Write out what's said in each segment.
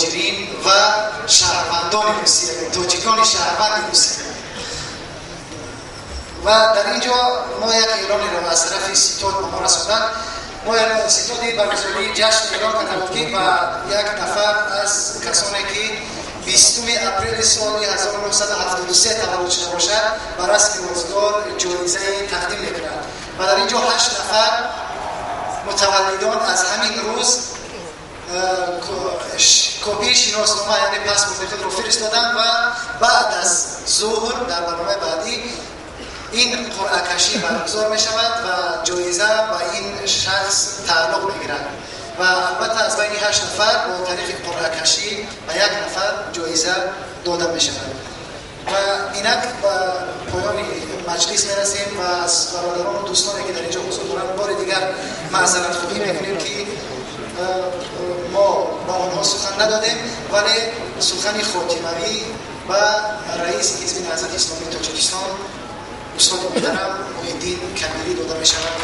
муҳоҷирин ва шаҳрвандони Русия, тоҷикони шаҳрванди Русия. Ва дар ин ҷо мо як эълонеро аз тарафи ситод ба мо расонданд. Мо ситоди баргузории ҷашн эълон карда буд, ки ба як нафар аз касоне ки 20 апрели соли 1973 таваллуд шуда бошад, ба расми рӯзгор ҷоизае тақдим мекунад. Ва дар ин ҷо 8 нафар мутаваллидон аз ҳамин рӯз копии шиноснома, яъне паспорти худро фиристоданд ва баъд аз зуҳр дар барномаи баъдӣ ин қуръакашӣ баргузор мешавад ва ҷоиза ба ин шахс тааллуқ мегирад. Ва албатта аз байни 8 нафар бо тариқи қуръакашӣ ба як нафар ҷоиза дода мешавад. Ва инак ба поёни маҷлис мерасем ва аз бародарону дӯстоне ки дар инҷо ҳузур доранд бори дигар маъзаратхоҳӣ мекунем, ки мо ба онҳо сухан надодем, вале сухани хотимавӣ ба раиси ҳизби Наҳзати Исломии Тоҷикистон устоди муҳтарам Муҳиддин Кабирӣ дода мешавад.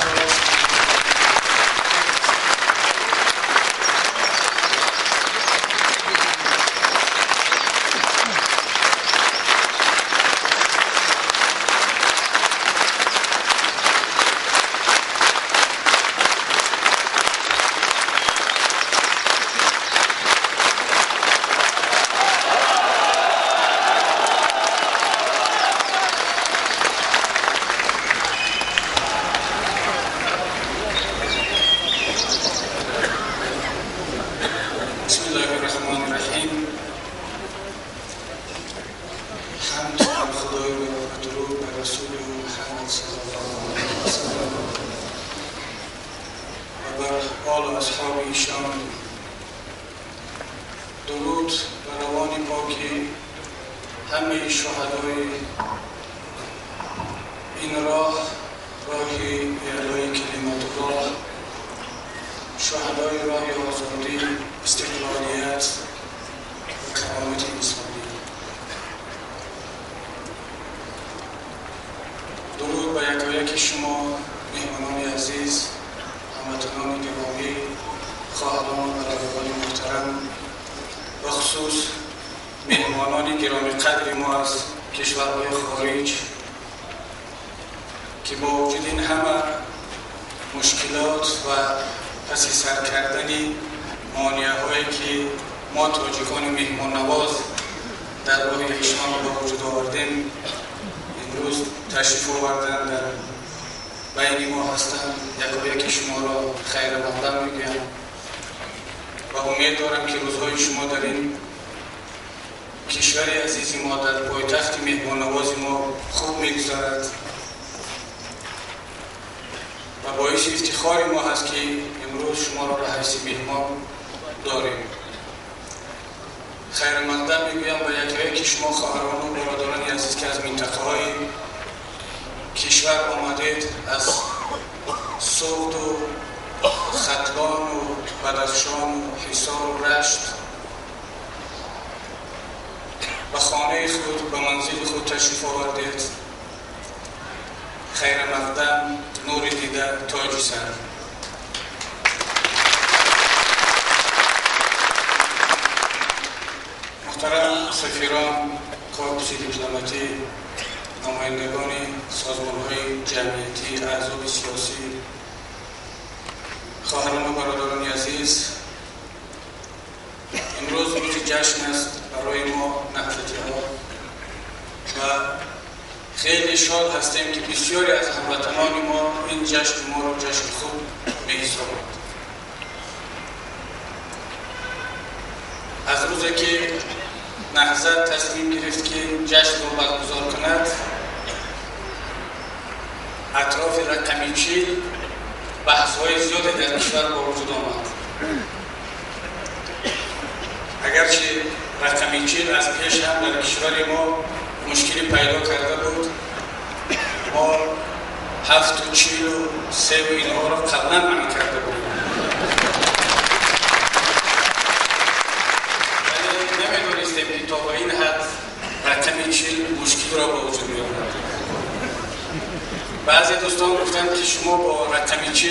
بعضی دوستان گفتند که شما با رقم 40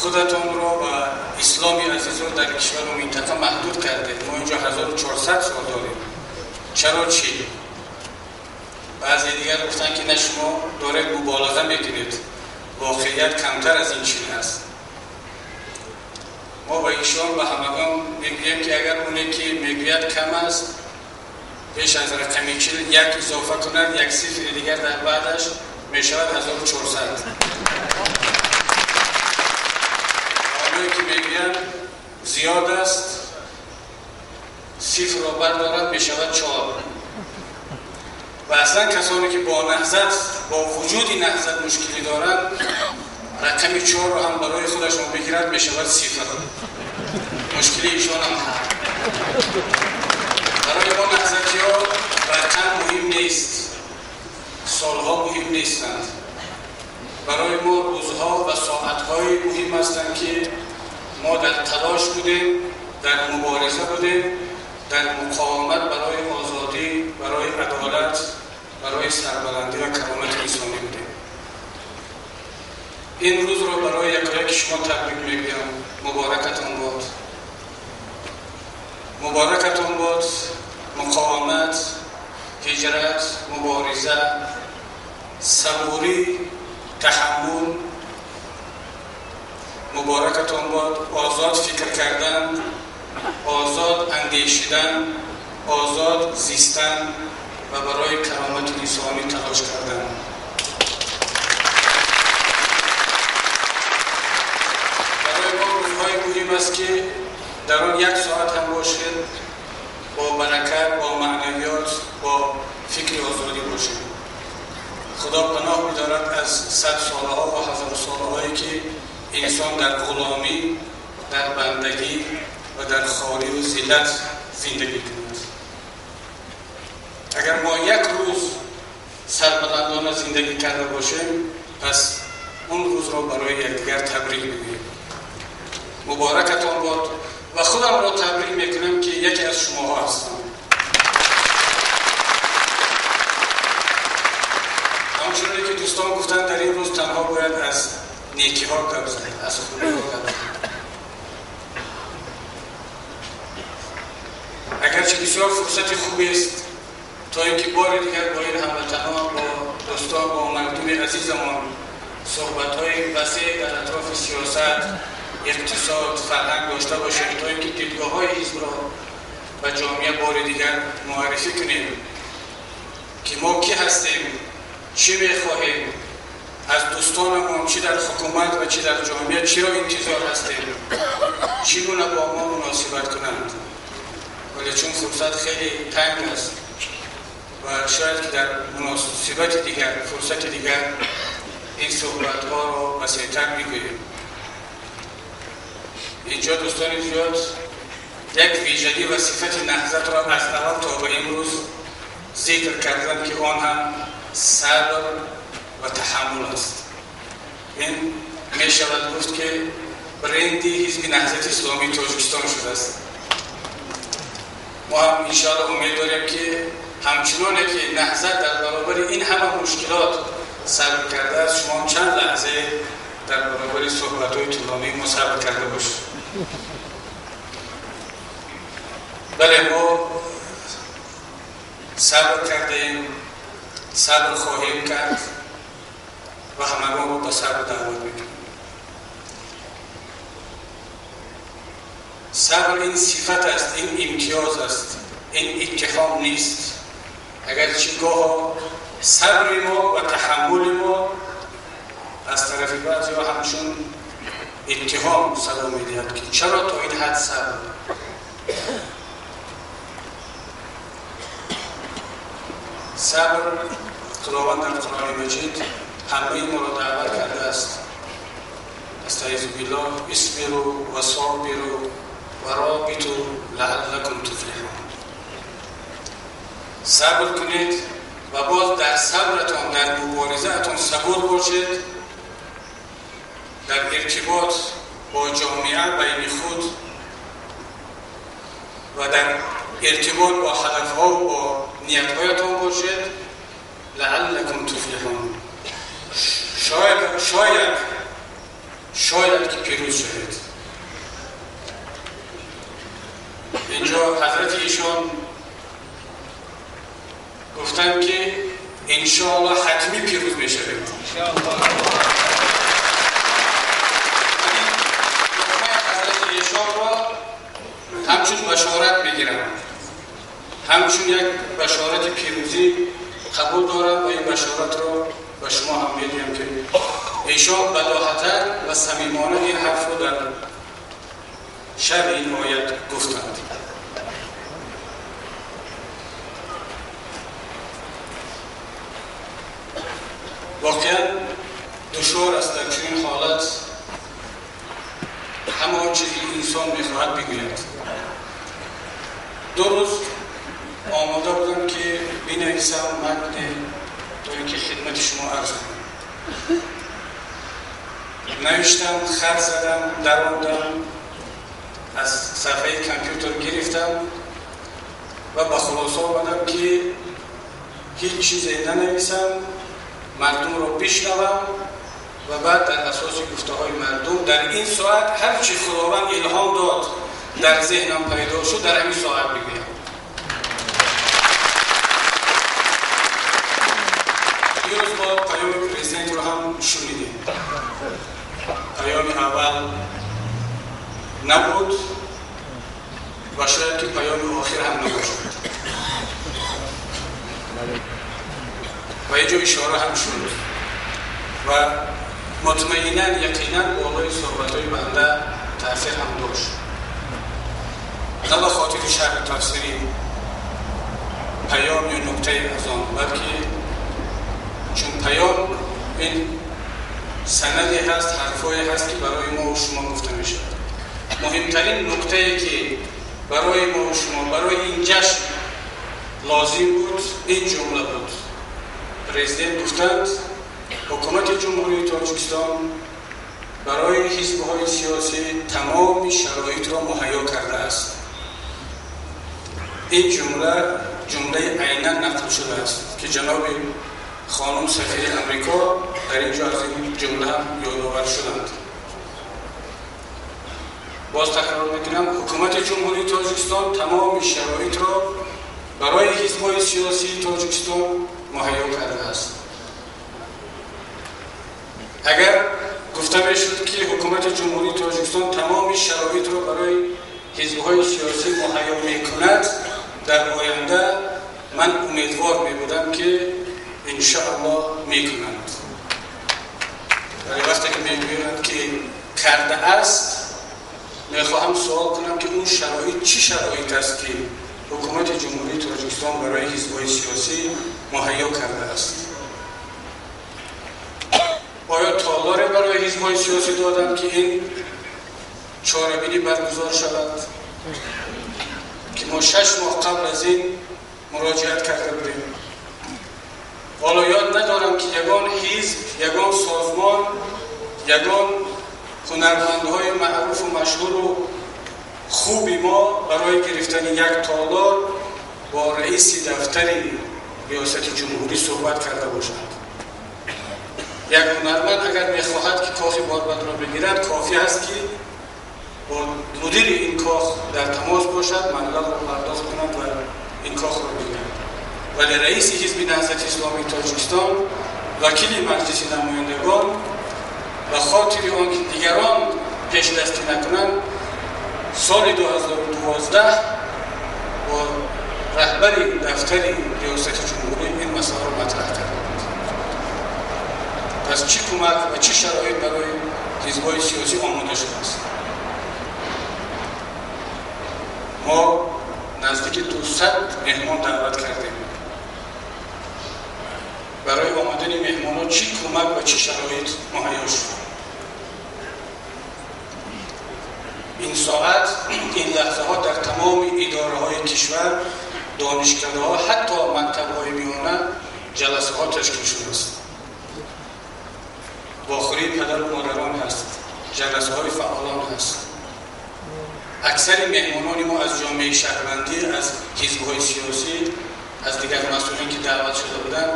худатонро ва исломи азизро дар кишвару минтақа маҳдуд кардед, мо инҷо 1400 сол дорем, чаро 40? Баъзе дигар гуфтанд ки на, шумо доред муболиға мекунед, воқеият камтар аз ин чиз аст. Мо ба ишон ба ҳамагон мегӯем ки агар оне ки мегӯяд кам аст, пеш аз рақами 40 як изофа кунад, як сифри дигар дар баъдаш мешавад 1400. Оное ки мегӯянд зиёд аст, сифрро бардорад, мешавад 4. Ва аслан касоне ки бо наҳзат, бо вуҷуди наҳзат мушкилӣ доранд, рақами 4-ро ҳам барои худашон бигирад, мешавад 0. Мушкили ишон ҳам ҳал. Барои мо наҳзатиҳо рақам муҳим нест, солҳо муҳим нестанд. Барои мо рӯзҳо ва соатҳои муҳим ҳастанд ки мо дар талош будем, дар мубориза будем, дар муқовимат барои озодӣ, барои адолат, барои сарбаландӣ ва каромати инсонӣ будем. Ин рӯзро барои якояки шумо табрик мегӯям. Муборакатон бод, муборакатон бод. Муқовимат, ҳиҷрат, мубориза, сабурӣ, таҳаммул. Муборакатон бод. Озод фикр кардан, озод андешидан, озод зистан ва барои каромати инсонӣ талош кардан. Барои мо рӯзҳои муҳим аст ки дар он як соат ҳам бошед, бо баракат, бо маънавиёт, бо фикри озодӣ бошед. Худо паноҳ бидорад аз 100 солаҳо ва 1000 солаҳое ки инсон дар ғуломӣ, дар бандагӣ ва дар хорӣ ва зиллат зиндагӣ кунад. Агар мо як рӯз сарбаландона зиндагӣ карда бошем, пас он рӯзро барои якдигар табрик мегӯем. Муборакатон бод ва худамро табрик мекунам ки яке аз шумоҳо ҳастам. Ҳамчуноне ки дӯстон гуфтанд, дар ин рӯз танҳо бояд аз некиҳо гап зад, аз хубиҳо гап зад. Агарчи бисёр фурсати хубест то инки бори дигар бо ин ҳамватанон, бо дӯстон, бо мардуми азизамон суҳбатҳои васеъ дар атрофи сиёсат, иқтисод, фарҳанг дошта бошем, то инки дидгоҳҳои ҳизбро ба ҷомеа бори дигар муаррифӣ кунем ки мо кӣ ҳастем, чӣ мехоҳем, аз дӯстонамон чӣ дар ҳукумат ва чӣ дар ҷомеа чиро интизор ҳастем, чӣ гуна бо мо муносибат кунанд. Вале чун фурсат хеле танг аст ва шояд ки дар муносибати дигар, фурсати дигар ин суҳбатҳоро васеътар мегӯем. Инҷо дӯстони зиёд як вижагӣ ва сифати наҳзатро аз аввал то ба имрӯз зикр карданд ки он ҳам сабр ва таҳаммул аст. Ин мешавад гуфт ки бренди ҳизби Наҳзати Исломии Тоҷикистон шудааст. Мо ҳам иншоаллоҳ умед дорем ки ҳамчуноне ки наҳзат дар баробари ин ҳама мушкилот сабр кардааст, шумо чанд лаҳза дар баробари суҳбатҳои тӯлонии мо сабр карда бошед. Бале, мо сабр кардаем, сабр хоҳем кард ва ҳамагонро ба сабр даъват мекунем. Сабр ин сифат аст, ин имтиёз аст, ин иттиҳом нест. Агарчи гоҳо сабри мо ва таҳаммули мо аз тарафи баъзеҳо ҳамчун иттиҳом садо медиҳад ки чаро то ин ҳад сабр. Сабр, Худованд дар Қуръони Маҷид ҳамаи моро даъват кардааст. Астаизу биллоҳ, исбиру ва собиру ва робиту лааллакум туфлиҳун. Сабр кунед ва боз дар сабратон, дар муборизаатон сабур бошед, дар иртибот бо ҷомеа байни худ ва дар иртибот бо ҳадафҳо ва бо ниятҳоятон бошед. Лааллакум туфлиҳун. Шояд шояд ки пирӯз шавед. Инҷо ҳазрати эшон гуфтанд ки иншоаллоҳ ҳатмӣ пирӯз мешавед. Ҳазрати эшонро ҳамчун башорат мегирам, ҳамчун як башорати пирӯзӣ қабул дорам ва ин башоратро ба шумо ҳам медиҳам ки эшон бадоҳатан ва самимона ин ҳарфро дар шарҳи ин оят гуфтанд. Воқеан душвор аст дар чунин ҳолат ҳама он чизе ки инсон мехоҳад бигӯяд. 2 рӯз омода будам ки бинависам матне то инки хидмати шумо арз кунам. Навиштам, хат задам, дарондам, аз сафҳаи компютер гирифтам ва ба хулоса омадам ки ҳеҷ чизе нанависам, мардумро бишнавам ва баъд дар асоси гуфтаҳои мардум дар ин соат ҳар чи Худованд илҳом дод дар зеҳнам пайдо шуд, дар ҳамин соат бигӯям. Дирӯз мо паёми президентро ҳам шунидем. Паёми аввал набуд ва шояд ки паёми охир ҳам набошад. Ва инҷо ишора ҳам шуд ва мутмаинан, яқинан болои суҳбатҳои банда таъсир ҳам дошт. На ба хотири шарҳу тафсири паём ё нуктаи аз он, балки чун паём ин санаде ҳаст, ҳарфҳое ҳаст ки барои мо ва шумо гуфта мешавад. Муҳимтарин нуктае ки барои мо ва шумо, барои ин ҷашн лозим буд, ин ҷумла буд. Президент гуфтанд ҳукумати Ҷумҳурии Тоҷикистон барои ҳизбҳои сиёсӣ тамоми шароитро муҳайё кардааст. Ин ҷумла ҷумлаи айнан нақл шудааст ки ҷаноби хонум сафири Амрико дар ин ҷо аз ин ҷумла ҳам ёдовар шуданд. Боз такрор мекунам, ҳукумати Ҷумҳурии Тоҷикистон тамоми шароитро барои ҳизбҳои сиёсии Тоҷикистон муҳайё кардааст. Агар гуфта мешуд ки ҳукумати Ҷумҳурии Тоҷикистон тамоми шароитро барои ҳизбҳои сиёсӣ муҳайё мекунад, дар оянда ман умедвор мебудам ки иншоаллоҳ мекунанд. Вале вақте ки мегӯянд ки кардааст, мехоҳам суол кунам ки он шароит чӣ шароит аст ки ҳукумати Ҷумҳурии Тоҷикистон барои ҳизбҳои сиёсӣ муҳайё кардааст? Оё толоре барои ҳизбҳои сиёсӣ доданд ки ин чорабинӣ баргузор шавад, ки мо 6 моҳ қабл аз ин муроҷиат карда будем? Ҳоло ёд надорам ки ягон ҳизб, ягон созмон, ягон ҳунармандҳои маъруфу машҳуру хуби мо барои гирифтани як толор бо раиси дафтари риёсати ҷумҳурӣ суҳбат карда бошанд. Як ҳунарманд агар мехоҳад ки кохи Борбадро бигирад, кофӣ аст ки бо мудири ин кох дар тамос бошад, маблағро пардохт кунад ва ин кохро бигирад. Вале раиси ҳизби Наҳзати Исломии Тоҷикистон, вакили Маҷлиси намояндагон, ба хотири он ки дигарон пешдастӣ накунанд, соли 2012 бо раҳбари дафтари риёсати ҷумҳурӣ ин масъаларо матраҳ карда буд. Пас чӣ кӯмак ва чӣ шароит барои ҳизбҳои сиёсӣ омода шудааст? Мо наздики 200 меҳмон даъват кардем. Барои омадани меҳмонҳо чӣ кӯмак ва чӣ шароит муҳайё шуд? Ин соат, ин лаҳзаҳо дар тамоми идораҳои кишвар, донишкадаҳо, ҳатто мактабҳои миёна ҷаласаҳо ташкил шудааст. Вохӯрии падару модарон ҳаст, ҷаласаҳои фаъолон ҳаст. Аксари меҳмонони мо аз ҷомеаи шаҳрвандӣ, аз ҳизбҳои сиёсӣ, аз дигар масъулин ки даъват шуда буданд,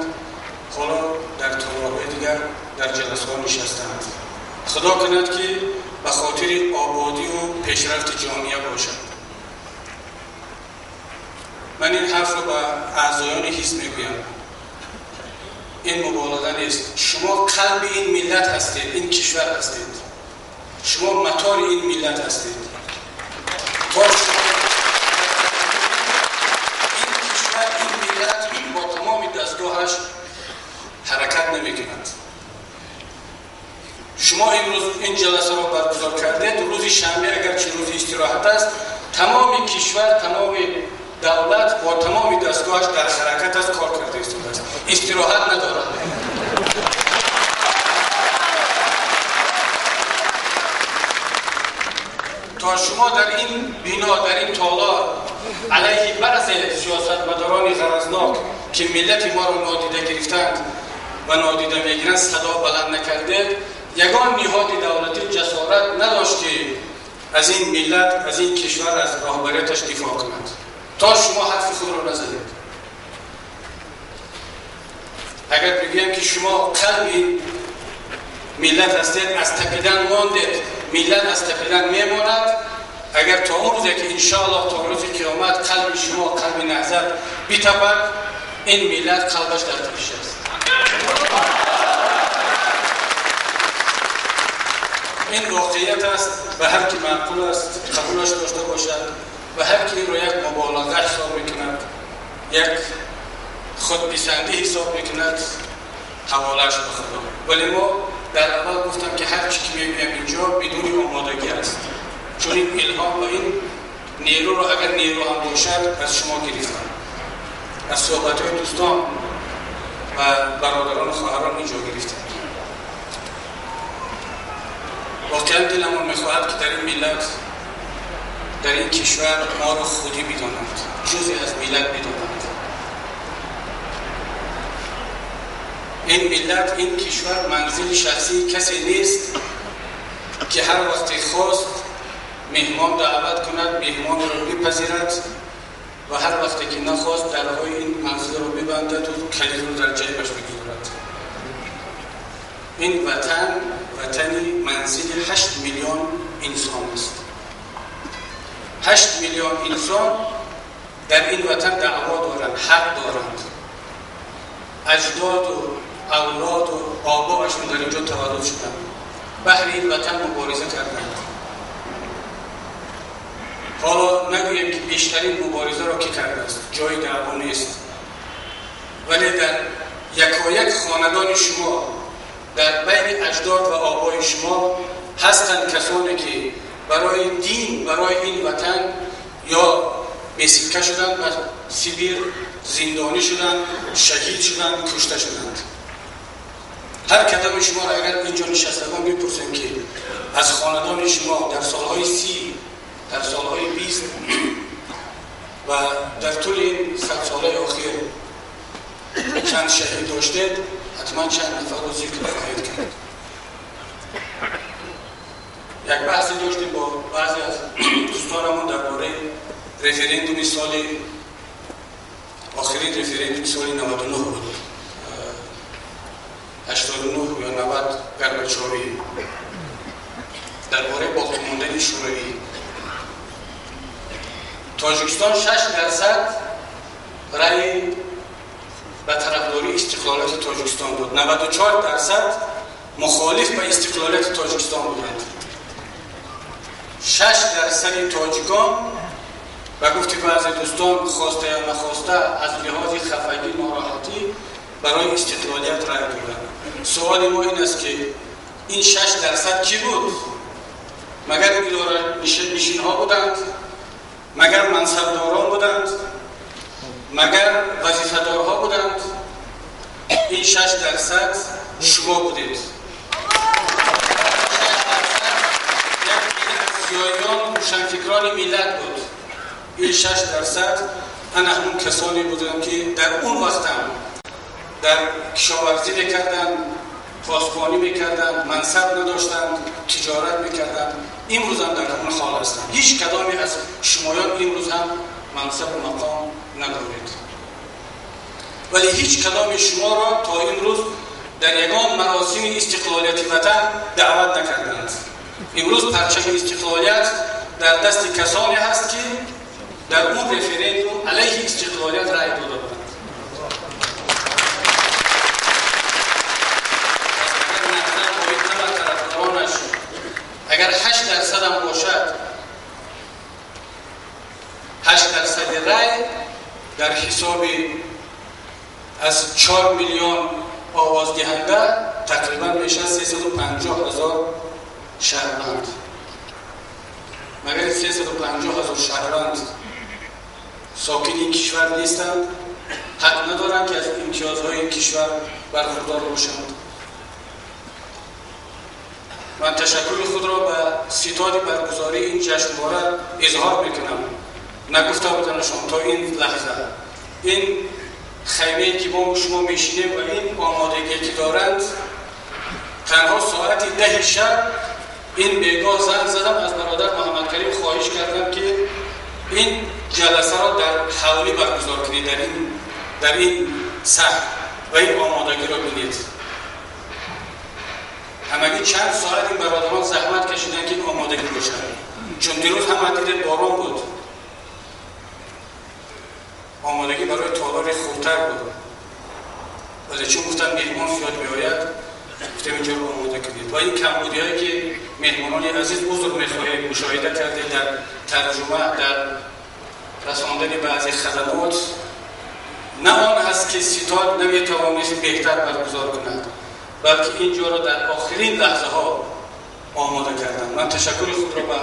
ҳоло дар толорҳои дигар дар ҷаласаҳо нишастаанд. Худо кунад, ки ба хотири ободӣ ва пешрафти ҷомеа бошад. Ман ин ҳарфро ба аъзоёни ҳизб мегӯям, ин муболиға нест. Шумо қалби ин миллат ҳастед, ин кишвар ҳастед, шумо мотори ин миллат ҳастед. То шумо ин кишвар, ин миллат бо тамоми дастгоҳаш ҳаракат намекунад. Шумо имрӯз ин ҷаласаро баргузор кардед рӯзи шанбе, агарчи рӯзи истироҳат аст, тамоми кишвар, тамоми давлат бо тамоми дастгоҳаш дар ҳаракат аст, кор карда истодааст, истироҳат надорад. То шумо дар ин бино, дар ин толор алайҳи баъзе сиёсатмадорони ғаразнок, ки миллати моро нодида гирифтанд ва нодида мегиранд, садо баланд накардед, ягон ниҳоди давлатӣ ҷасорат надошт, ки аз ин миллат, аз ин кишвар, аз роҳбарияташ дифоъ кунад, то шумо ҳарфи худро назадед. Агар бигӯям, ки шумо қалби миллат ҳастед, аз тапидан мондед, миллат аз тапидан мемонад. Агар то он рӯзе ки иншоаллоҳ то рӯзи қиёмат қалби шумо, қалби Наҳзат битапад, ин миллат қалбаш дар тапиш аст. Ин воқеият аст ва ҳар ки маъқул аст, қабулаш дошта бошад ва ҳар ки инро як муболиға ҳисоб мекунад, як худписандӣ ҳисоб мекунад, ҳаволааш ба Худо. Вале мо дар аввал гуфтам, ки ҳар чӣ ки мегӯям инҷо бидуни омодагӣ аст, чун ин илҳом ва ин нерӯро, агар нерӯ ҳам бошад, аз шумо гирифтам, аз суҳбатҳои дӯстон ва бародарону хоҳарон инҷо гирифтам. Воқеан диламон мехоҳад, ки дар ин миллат, дар ин кишвар моро худӣ бидонанд, ҷузъе аз миллат бидонанд. Ин миллат, ин кишвар манзили шахсии касе нест, ки ҳар вақте хост меҳмон даъват кунад, меҳмонро бипазирад ва ҳар вақте ки нахост дарҳои ин манзилро бибандаду калидро дар ҷайбаш бигузорад. Ин ватан ватани манзили 8 миллион инсон аст. 8 миллион инсон дар ин ватан даъво доранд, ҳақ доранд. Аҷдоду авлоду обоашон дар инҷо таваллуд шуданд, баҳри ин ватан мубориза карданд. Ҳоло нагӯем, ки бештарин муборизаро кӣ кардааст, ҷои даъво нест, вале дар якояк хонадони шумо, дар байни аҷдод ва обои шумо ҳастанд касоне, ки барои дин, барои ин ватан ё бесилка шуданд ба Сибир, зиндонӣ шуданд, шаҳид шуданд, кушта шуданд. Ҳар кадоми шуморо агар инҷо нишастагон бипурсем, ки аз хонадони шумо дар солҳои 30, дар солҳои 20 ва дар тӯли ин 100 солаи охир чанд шаҳид доштед, ҳатман чанд нафарро зикр хоҳед кард. Як баҳсе доштем бо баъзе аз дӯстонамон дар бораи референдуми соли охирин, референдуми соли 99 буд, 89 ё 90, Горбачовӣ, дар бораи боқӣ мондани Шӯравӣ. Тоҷикистон 6% раъи ба тарафдории истиқлолияти Тоҷикистон буд, 94% мухолиф ба истиқлолияти Тоҷикистон буданд. 6 дарсади тоҷикон, ба гуфти баъзе дӯстон, хоста ё нахоста, аз лиҳози хафагӣ, нороҳатӣ барои истиқлолият рай доданд. Суоли мо ин аст, ки ин 6% кӣ буд? Магар идоранишинҳо буданд? Магар мансабдорон буданд? Магар вазифадорҳо буданд? Ин 6% шумо будед. Зиёиён, рӯшанфикрони миллат буд. Ин 6% ана ҳамун касоне буданд, ки дар он вақтам дар кишоварзӣ мекарданд, посбонӣ мекарданд, мансаб надоштанд, тиҷорат мекарданд, имрӯзам дар ҳамон ҳол ҳастанд. Ҳеҷ кадоме аз шумоён имрӯз ҳам мансабу мақом надоред, вале ҳеҷ кадоми шуморо то имрӯз дар ягон маросими истиқлолияти ватан даъват накарданд. Имрӯз парчами истиқлолият дар дасти касоне ҳаст, ки дар он референдум алайҳи истиқлолият рай дода буданд. Пас агар Наҳзат бо ин ҳама тарафдоронаш агар 8% ҳам бошад, 8% рай дар ҳисоби аз 4 миллион овоздиҳанда тақрибан мешавад 350 ҳазор шаҳрванд. Магар 350 ҳазор шаҳрванд сокини ин кишвар нестанд? Ҳақ надоранд, ки аз имтиёзҳои ин кишвар бархурдор бошанд? Ман ташаккури худро ба ситоди баргузории ин ҷашнвора изҳор мекунам. Нагуфта буданашон то ин лаҳза ин хаймае ки мо шумо мешинем ва ин омодагие ки доранд, танҳо соати 10 шаб ин бегоҳ занг задам, аз бародар Муҳаммадкарим хоҳиш кардам, ки ин ҷаласаро дар ҳавлӣ баргузор кунед, дар ин саҳн ва ин омодагиро бинед. Ҳамагӣ чанд соат ин бародарон заҳмат кашиданд, ки ин омодагӣ бошад, чун дирӯз ҳама дидед борон буд, омодагӣ барои толори хурдтар буд, вале чун гуфтам меҳмон зиёд меояд, гуфтем инҷоро омода кунед. Ва ин камбудиҳое ки меҳмонони азиз, узр мехоҳем, мушоҳида кардед дар тарҷума, дар расондани баъзе хадамот, на он ҳаст, ки ситод наметавонист беҳтар баргузор кунад, балки ин ҷоро дар охирин лаҳзаҳо омода карданд. Ман ташаккури худро ба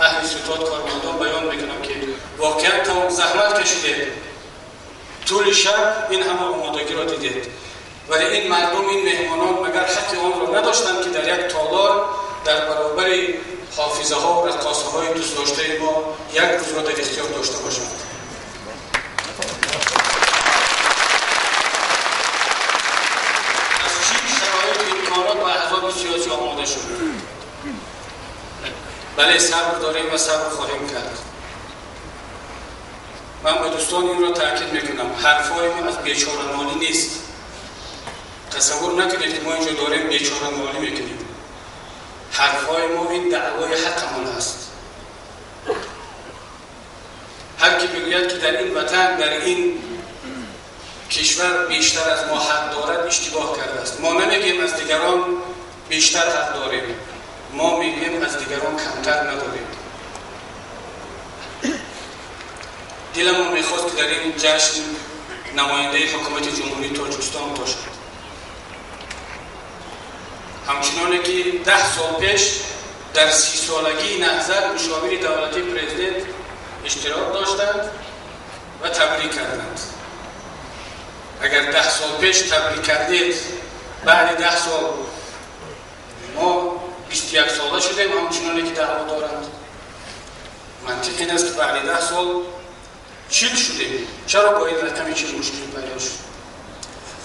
аҳли ситод, кормандон баён мекунам, ки воқеан тамом заҳмат кашидед, тӯли шаб ин ҳама омодагиро дидед. Вале ин мардум, ин меҳмонон магар ҳаққи онро надоштанд, ки дар як толор дар баробари ҳофизаҳо ва раққосаҳои дӯстдоштаи мо як рӯзро дар ихтиёр дошта бошанд? Аз чӣ шароит, имконот ва аҳзоби сиёсӣ омода шуд? Бале, сабр дорем ва сабр хоҳем кард. Ман ба дӯстон инро таъкид мекунам, ҳарфҳои мо аз бечорамолӣ нест. Тасаввур накунед, ки мо инҷо дорем бечорамолӣ мекунем. Ҳарфҳои мо ин даъвои ҳаққамон аст. Ҳар ки бигӯяд, ки дар ин ватан, дар ин кишвар бештар аз мо ҳақ дорад, иштибоҳ кардааст. Мо намегӯем аз дигарон бештар ҳақ дорем, мо мегӯем аз дигарон камтар надорем. Диламон мехост, ки дар ин ҷашн намояндаи ҳукумати Ҷумҳурии Тоҷикистон бошад, ҳамчуноне ки 10 сол пеш дар 30-солагии Наҳзат мушовири давлатии президент иштирок доштанд ва табрик карданд. Агар 10 сол пеш табрик кардед, баъди 10 сол мо 21 сола шудем, ҳамчуноне ки даъво доранд. Мантиқ ин аст, ки баъди 10 сол 40 шудем. Чаро бо ин рақами 40 мушкил пайдо шуд?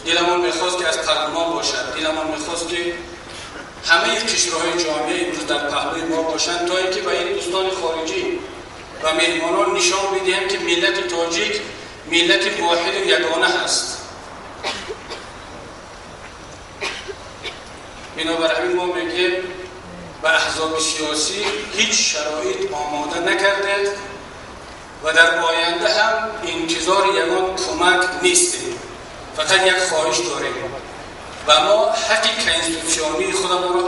Диламон мехост, ки аз парлумон бошад, диламон мехост, ки ҳамаи қишрҳои ҷомеа имрӯз дар паҳлӯи мо бошанд, то ин ки ба ин дӯстони хориҷӣ ва меҳмонон нишон бидиҳем, ки миллати тоҷик миллати воҳиду ягона ҳаст. Бинобар ҳамин мо мегӯем, ба аҳзоби сиёсӣ ҳеҷ шароит омода накардед ва дар оянда ҳам интизори ягон кӯмак нестем. Фақат як хоҳиш дорем: ба мо ҳаққи конститутсионии худамонро